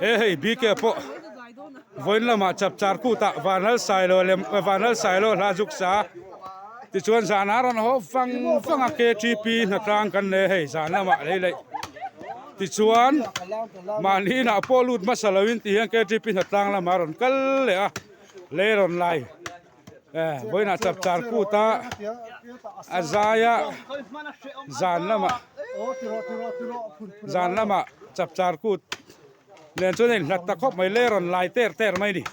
He hei BK pawh vawiin lamah chapchar kutah Vanlal Sailo lem Vanlal Sailo hla zuk sa tichuan zanah a rawn haw vang vang a KTP hnatlang kan nei a hei zan lamah lei leh tichuan mahni inah pawh lut hmasa loin ti hian KTP hnatlang lamah a rawn kal leh a lei rawn lai. Vawiinah chapchar kut a a zai a zan lamah zan lamah chapchar kut nen chuan a inhlat ta khawp mai le rawn lai ter ter mai a ni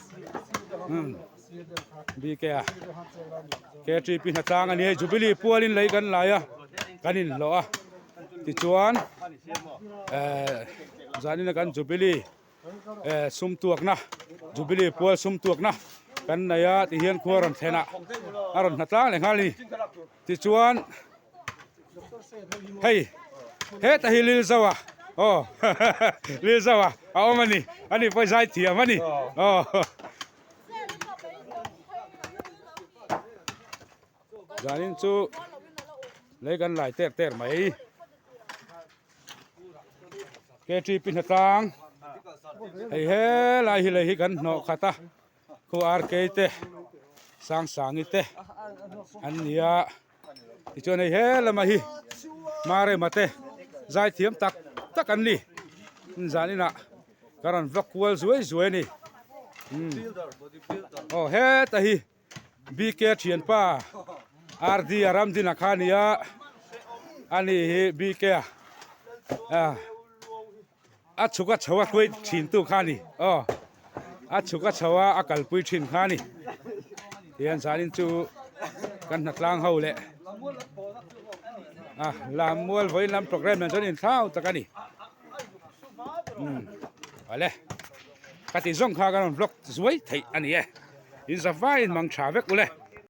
bk a ktp hnatlang a ni hei jubilee pualin lei kan lai a kan inhlawh a tichuan ehh zanin a kan jubilee. eh sum tuakna jubilee pual sum tuakna kan nei a ti hian khua rawn thlen ah a rawn hna tlang leh nghal a ni tichuan hei heta hi Lilzoa aw Lilzoa a awm a ni ani pawh zai thiam a ni aw. Zanin chu lei kan lai ter ter mai. KTP hnatlang hei helai hi lei hi kan hnawh khat a khu RK te Sangsangi te an ni a tichuan hei he lamah hi Marema te zaithiam tak tak an ni zaninah ka rawn vlog kual zuai zuai a ni aw heta hi. BK thianpa RD a Ramdina kha a ni a, a ni hi BK a ah a chhuk a chho a hruai thin tu kha a ni aw a chhuk a chho a a kalpui thin kha a ni tihian zanin chu kan hnatlang ho leh ah Lammual vawiin lam programme nen chuan inthlau tak a ni umm awle ka tih zawng kha ka rawn vlog zuai theih a ni e. In za vaiin mang tha vek ule.